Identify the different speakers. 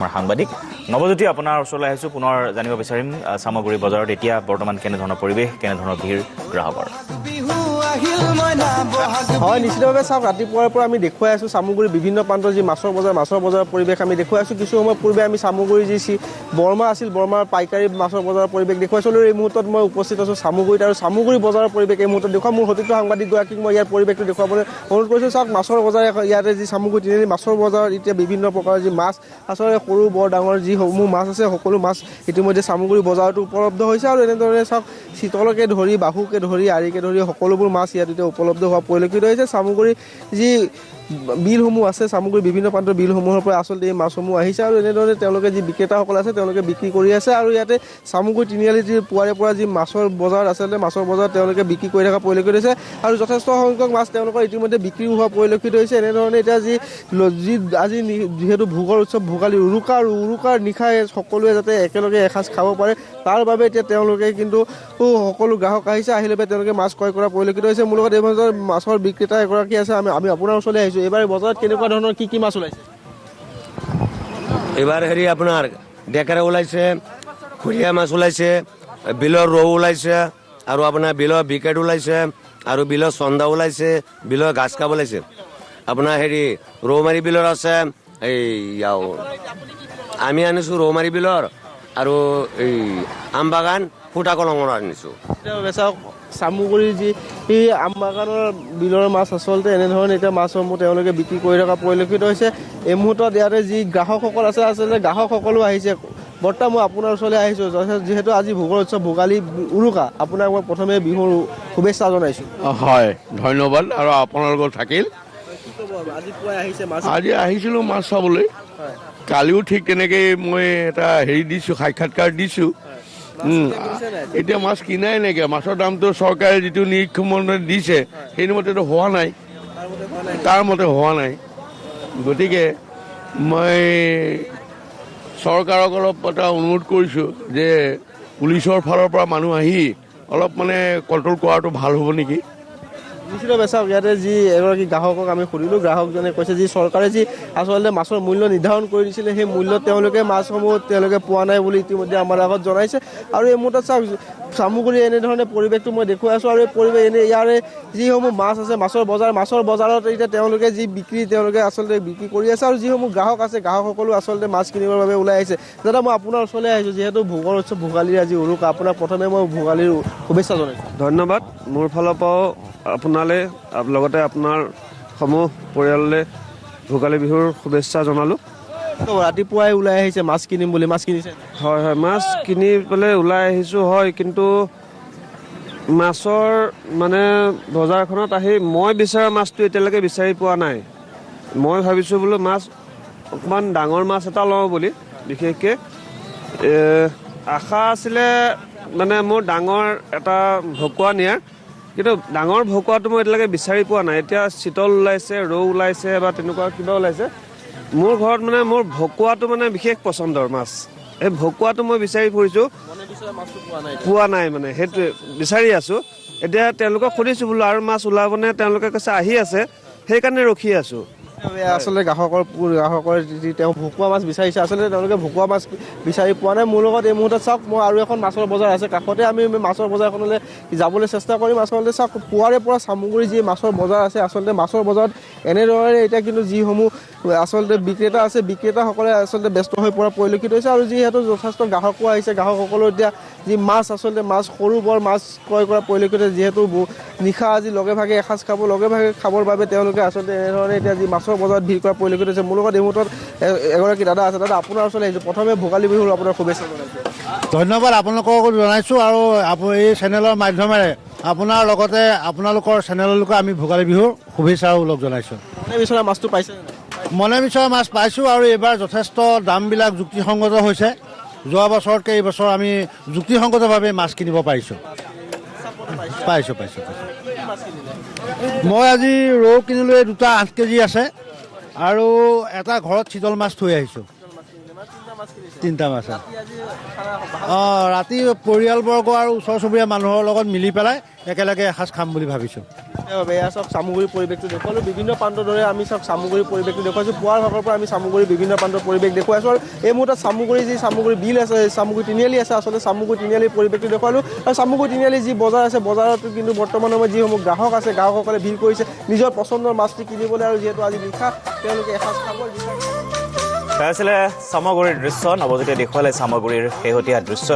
Speaker 1: আমাৰ সাংবাদিক নৱজ্যোতি, আপোনাৰ ওচৰলৈ আহিছোঁ। পুনৰ জানিব বিচাৰিম, চামগুৰি বজাৰত এতিয়া বৰ্তমান কেনেধৰণৰ পৰিৱেশ, কেনেধৰণৰ ভিৰ গ্ৰাহকৰ?
Speaker 2: হয়, নিশ্চিতভাৱে চাওক, ৰাতিপুৱাৰ পৰা আমি দেখুৱাই আছোঁ চামগুৰি বিভিন্ন প্ৰান্তৰ যি মাছৰ বজাৰ, মাছৰ বজাৰৰ পৰিৱেশ আমি দেখুৱাই আছোঁ। কিছু সময় পূৰ্বে আমি চামগুৰি যি বৰমা আছিল, বৰমাৰ পাইকাৰী মাছৰ বজাৰৰ পৰিৱেশ দেখুৱাইছিলোঁ। এই মুহূৰ্তত মই উপস্থিত আছোঁ চামগুৰিত আৰু চামগুৰি বজাৰৰ পৰিৱেশ এই মুহূৰ্তত দেখুৱাম। মোৰ সতীৰ্থ সাংবাদিকগৰাকীক মই ইয়াৰ পৰিৱেশটো দেখুৱাবলৈ অনুৰোধ কৰিছোঁ। চাওক, মাছৰ বজাৰ ইয়াতে যি চামগুৰি তিনিআলি মাছৰ বজাৰত এতিয়া বিভিন্ন প্ৰকাৰৰ যি মাছ, আচলতে সৰু বৰ ডাঙৰ যিসমূহ মাছ আছে সকলো মাছ ইতিমধ্যে চামগুৰি বজাৰতো উপলব্ধ হৈছে। আৰু এনেদৰে চাওক, চিতলকে ধৰি বাহুকে ধৰি আৰিকে ধৰি সকলোবোৰ মাছ ইয়াত এতিয়া উপলব্ধ হোৱা পৰিলক্ষিত হৈছে। চামগুৰি যি বিলসমূহ আছে, চামগুৰি বিভিন্ন প্ৰান্তৰ বিলসমূহৰ পৰা আচলতে এই মাছসমূহ আহিছে আৰু এনেদৰে তেওঁলোকে যি বিক্ৰেতাসকল আছে তেওঁলোকে বিক্ৰী কৰি আছে। আৰু ইয়াতে চামগুৰি তিনিআলিত যি পুৱাৰে পৰা যি মাছৰ বজাৰ আচলতে মাছৰ বজাৰত তেওঁলোকে বিক্ৰী কৰি থকা পৰিলক্ষিত হৈছে আৰু যথেষ্ট সংখ্যক মাছ তেওঁলোকৰ ইতিমধ্যে বিক্ৰীও হোৱা পৰিলক্ষিত হৈছে। এনেধৰণে এতিয়া যি যি আজি যিহেতু ভোগৰ উৎসৱ ভোগালী উৰুকা আৰু উৰুকাৰ নিশাই সকলোৱে যাতে একেলগে এসাঁজ খাব পাৰে তাৰ বাবে এতিয়া তেওঁলোকে কিন্তু সকলো গ্ৰাহক আহিছে, আহিলে তেওঁলোকে মাছ ক্ৰয় কৰা পৰিলক্ষিত হৈছে। মোৰ লগত এই বজাৰৰ মাছৰ বিক্ৰেতা এগৰাকী আছে, আমি আপোনাৰ ওচৰলৈ আহিছোঁ। এইবাৰ বজাৰত কেনেকুৱা ধৰণৰ কি কি মাছ ওলাইছে?
Speaker 3: এইবাৰ হেৰি আপোনাৰ ডেকেৰা ওলাইছে, খুৰীয়া মাছ ওলাইছে, বিলৰ ৰৌ ওলাইছে আৰু আপোনাৰ বিলৰ বিকেট ওলাইছে আৰু বিলৰ চন্দা ওলাইছে, বিলৰ ঘাছ কাপ ওলাইছে। আপোনাৰ হেৰি ৰৌমাৰী বিলৰ আছে, এই আমি আনিছোঁ ৰৌমাৰী বিলৰ আৰু এই আমবাগান ফুটা কলঙৰ আনিছোঁ।
Speaker 2: চামগুৰি যি এই আমবাগানৰ বিলৰ মাছ আচলতে এনেধৰণে এতিয়া মাছসমূহ তেওঁলোকে বিক্ৰী কৰি থকা পৰিলক্ষিত হৈছে। এই মুহূৰ্তত ইয়াতে যি গ্ৰাহকসকল আছে, আচলতে গ্ৰাহকসকলো আহিছে। বৰ্তমান মই আপোনাৰ ওচৰলৈ আহিছোঁ, যিহেতু আজি ভোগৰ উৎসৱ ভোগালী উৰুকা, আপোনাক মই প্ৰথমে বিহুৰ শুভেচ্ছা জনাইছোঁ।
Speaker 4: হয়, ধন্যবাদ। আৰু আপোনালোকৰ থাকিল। আজি আহিছিলোঁ মাছ চাবলৈ, কালিও ঠিক তেনেকেই মই এটা হেৰি দিছোঁ, সাক্ষাৎকাৰ দিছোঁ। এতিয়া মাছ কিনাই নাইকিয়া, মাছৰ দামটো চৰকাৰে যিটো নিৰীক্ষণ দিছে সেইমতেতো হোৱা নাই, তাৰ মতে হোৱা নাই। গতিকে মই চৰকাৰক অলপ এটা অনুৰোধ কৰিছোঁ যে পুলিচৰ ফালৰ পৰা মানুহ আহি অলপ মানে কণ্ট্ৰল কৰাটো ভাল হ'ব নেকি।
Speaker 2: নিশ্চিতভাৱে চাওক, ইয়াতে যি এগৰাকী গ্ৰাহকক আমি সুধিলোঁ, গ্ৰাহকজনে কৈছে যি চৰকাৰে যি আচলতে মাছৰ মূল্য নিৰ্ধাৰণ কৰি দিছিলে সেই মূল্যত তেওঁলোকে মাছসমূহ তেওঁলোকে পোৱা নাই বুলি ইতিমধ্যে আমাৰ আগত জনাইছে। আৰু এই মুহূৰ্তত চাওক, চামগুৰি এনেধৰণে পৰিৱেশটো মই দেখুৱাই আছোঁ। আৰু এই পৰিৱেশ এনে ইয়াৰে যিসমূহ মাছ আছে মাছৰ বজাৰ, মাছৰ বজাৰত এতিয়া তেওঁলোকে যি বিক্ৰী তেওঁলোকে আচলতে বিক্ৰী কৰি আছে আৰু যিসমূহ গ্ৰাহক আছে গ্ৰাহকসকলো আচলতে মাছ কিনিবৰ বাবে ওলাই আহিছে। দাদা, মই আপোনাৰ ওচৰলৈ আহিছোঁ, যিহেতু ভোগৰ উৎসৱ ভোগালীৰ আজি উৰুকা, আপোনাক প্ৰথমে মই ভোগালীৰ শুভেচ্ছা জনাইছোঁ।
Speaker 5: ধন্যবাদ। মোৰ ফালৰ পৰাও আপোনালৈ লগতে আপোনাৰ সমূহ পৰিয়াললৈ ভোগালী বিহুৰ শুভেচ্ছা জনালোঁ।
Speaker 2: ৰাতিপুৱাই ওলাই আহিছে মাছ কিনিম বুলি, মাছ কিনিছে?
Speaker 5: হয় হয়, মাছ কিনি পেলাই ওলাই আহিছোঁ হয়, কিন্তু মাছৰ মানে বজাৰখনত আহি মই বিচৰা মাছটো এতিয়ালৈকে বিচাৰি পোৱা নাই। মই ভাবিছোঁ বোলো মাছ অকণমান ডাঙৰ মাছ এটা লওঁ বুলি, বিশেষকৈ আশা আছিলে মানে মোৰ ডাঙৰ এটা ভকুৱা নিয়াৰ, কিন্তু ডাঙৰ ভকুৱাটো মই এতিয়ালৈকে বিচাৰি পোৱা নাই। এতিয়া চিতল ওলাইছে, ৰৌ ওলাইছে বা তেনেকুৱা কিবা ওলাইছে। মোৰ ঘৰত মানে মোৰ ভকুৱাটো মানে বিশেষ পচন্দৰ মাছ, এই ভকুৱাটো মই বিচাৰি ফুৰিছোঁ, পোৱা নাই, মানে সেইটোৱে বিচাৰি আছোঁ। এতিয়া তেওঁলোকক সুধিছোঁ বোলো আৰু মাছ ওলাবনে, তেওঁলোকে কৈছে আহি আছে, সেইকাৰণে ৰখি আছোঁ।
Speaker 2: আচলতে গ্ৰাহকৰ যি তেওঁ ভকুৱা মাছ বিচাৰিছে, আচলতে তেওঁলোকে ভকুৱা মাছ বিচাৰি পোৱা নাই। মোৰ লগত এই মুহূৰ্তত চাওক, মই আৰু এখন মাছৰ বজাৰ আছে কাষতে, আমি মাছৰ বজাৰখনলৈ যাবলৈ চেষ্টা কৰিম। আচলতে চাওক, পুৱাৰে পৰা চামগুৰি যি মাছৰ বজাৰ আছে, আচলতে মাছৰ বজাৰত এনেদৰে এতিয়া কিন্তু যিসমূহ আচলতে বিক্ৰেতা আছে, বিক্ৰেতাসকলে আচলতে ব্যস্ত হৈ পৰা পৰিলক্ষিত হৈছে। আৰু যিহেতু যথেষ্ট গ্ৰাহকো আহিছে, গ্ৰাহকসকলেও এতিয়া যি মাছ আচলতে মাছ সৰু বৰ মাছ ক্ৰয় কৰা পৰিলক্ষিত হৈছে। যিহেতু নিশা আজি লগে ভাগে এসাঁজ খাব, লগে ভাগে খাবৰ বাবে তেওঁলোকে আচলতে এনেধৰণে এতিয়া যি মাছৰ বজাৰত ভিৰ কৰা পৰিলক্ষিত হৈছে। মোৰ লগত এই মুহূৰ্তত এগৰাকী দাদা আছে। দাদা, আপোনাৰ ওচৰলৈ আহিছোঁ, প্ৰথমে ভোগালী বিহুৰ আপোনাৰ শুভেচ্ছা জনাইছোঁ।
Speaker 6: ধন্যবাদ আপোনালোককো জনাইছোঁ আৰু এই চেনেলৰ মাধ্যমেৰে আপোনাৰ লগতে আপোনালোকৰ চেনেললৈকে আমি ভোগালী বিহুৰ শুভেচ্ছা ওলগ জনাইছোঁ।
Speaker 2: মনে বিচৰা মাছটো পাইছে?
Speaker 6: মনে বিচৰা মাছ পাইছোঁ আৰু এইবাৰ যথেষ্ট দামবিলাক যুক্তিসংগত হৈছে। যোৱা বছৰতকৈ এইবছৰ আমি যুক্তিসংগতভাৱে মাছ কিনিব পাৰিছোঁ। পাইছোঁ পাইছোঁ পাইছোঁ। মই আজি ৰৌ কিনিলোঁ, এই দুটা 8 কেজি আছে আৰু এটা ঘৰত চিতল মাছ থৈ আহিছোঁ। তিনিটা মাছ। অঁ, ৰাতি পৰিয়ালবৰ্গ আৰু ওচৰ চুবুৰীয়া মানুহৰ লগত মিলি পেলাই একেলগে এসাঁজ খাম বুলি ভাবিছোঁ।
Speaker 2: এয়া চাওক চামগুৰি পৰিৱেশটো দেখুৱালোঁ। বিভিন্ন প্ৰান্তৰ দৰে আমি চাওক চামগুৰি পৰিৱেশটো দেখুৱাইছোঁ। পুৱাৰ ভাগৰ পৰা আমি চামগুৰি বিভিন্ন প্ৰান্তৰ পৰিৱেশ দেখুৱাইছোঁ। আৰু এই মুহূৰ্তত চামগুৰি যি চামগুৰি বিল আছে, চামগুৰি তিনিআলি আছে, আচলতে চামগুৰি তিনিআলিৰ পৰিৱেশটো দেখুৱালোঁ। আৰু চামগুৰি তিনিআলি যি বজাৰ আছে, বজাৰত কিন্তু বৰ্তমান সময়ত যিসমূহ গ্ৰাহক আছে, গ্ৰাহকসকলে ভিৰ কৰিছে নিজৰ পচন্দৰ মাছটি কিনিবলৈ। আৰু যিহেতু আজি নিশা তেওঁলোকে এসাঁজ খাব।
Speaker 1: আছিলে চামগুৰিৰ দৃশ্য, নৱজ্যোতিয়ে দেখুৱালে চামগুৰিৰ শেহতীয়া দৃশ্য।